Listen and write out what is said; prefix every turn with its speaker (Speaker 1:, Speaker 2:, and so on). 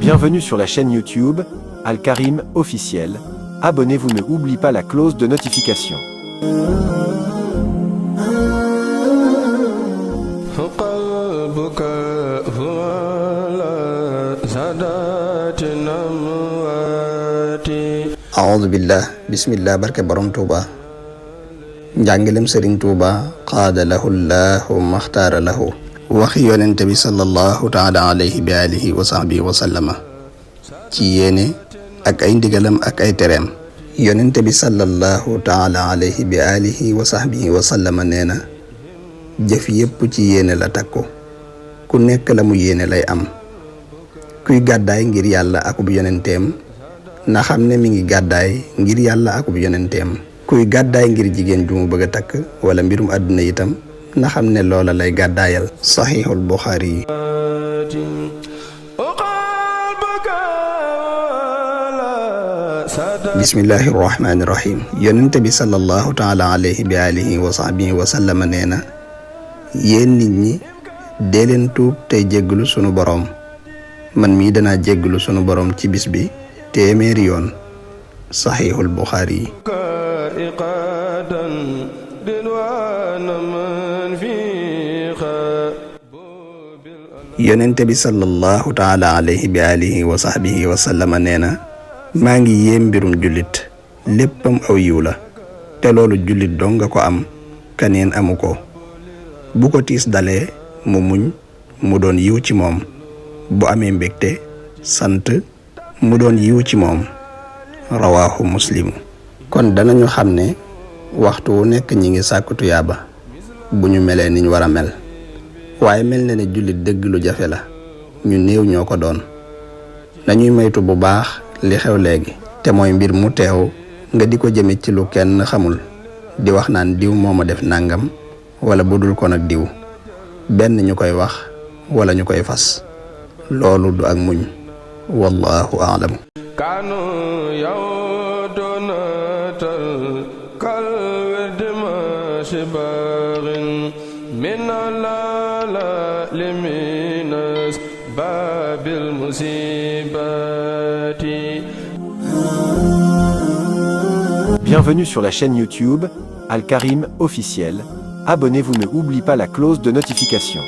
Speaker 1: Bienvenue sur la chaîne YouTube, Al-Karim officiel. Abonnez-vous, ne oubliez pas la cloche de notification.
Speaker 2: A'udhu billah, bismillah, barke borom Tuuba. njàngalem Sëriñ Tuuba qaada lahu llahu maxtaara lahu. waxi yonente bi sallallahu taala alayhi bi alihi wa sahbihi wa sallama ci yéene ak ay ndigalam ak ay tereem. yonente bi sallallahu taala alayhi bi alihi wa sahbihi wa sallama nee na jëf yépp ci yéene la takku, ku nekk la mu yéene lay am. kuy gàddaay ngir yàlla akub yonenteem na xam ne mi ngi gàddaay ngir yàlla akub yonenteem. kuy gàddaay ngir jigéen ju mu bëgg a takk wala mbirum àdduna itam na xam ne loola lay gàddaayal. saxiixul Buxaari yi. bismillahi rahmaani rahim. yonente bi sallallahu taala alayhi bi alihi wa sahbihi wa sallama nee na yéen nit ñi dee leen tuub tey jégglu sunu boroom. man mii danaa jégglu sunu boroom ci bis bi téeméeri yoon. saxiixul Buxaari yi. yonente bi sallallahu taala alayhi bi alihi wa sahbihi wa sallama nee na maa ngi yéem mbirum jullit léppam aw yiw la, te loolu jullit dong nga ko am, kaneen amu ko. bu ko tiis dalee mu muñ, mu doon yiw ci moom. bu amee mbégte sant, mu doon yiw ci moom. rawaahu muslimu. kon danañu xam ne waxtu wu nekk ñi ngi sàkku tuyaaba bu ñu melee niñ war a mel, waaye mel na ne jullit dëgg lu jafe la, ñu néew ñoo ko doon. dañuy moytu bu baax li xew léegi, te mooy mbir mu teew nga di ko jëme ci lu kenn xamul, di wax naan diw moo ma def nangam wala budul ko nag diw, benn ñu koy wax wala ñu koy fas. loolu du ak muñ. wallahu a'lam.
Speaker 1: Bienvenue sur la chaîne YouTube, Al-Karim officiel. Abonnez-vous, ne oubliez pas la cloche de notification.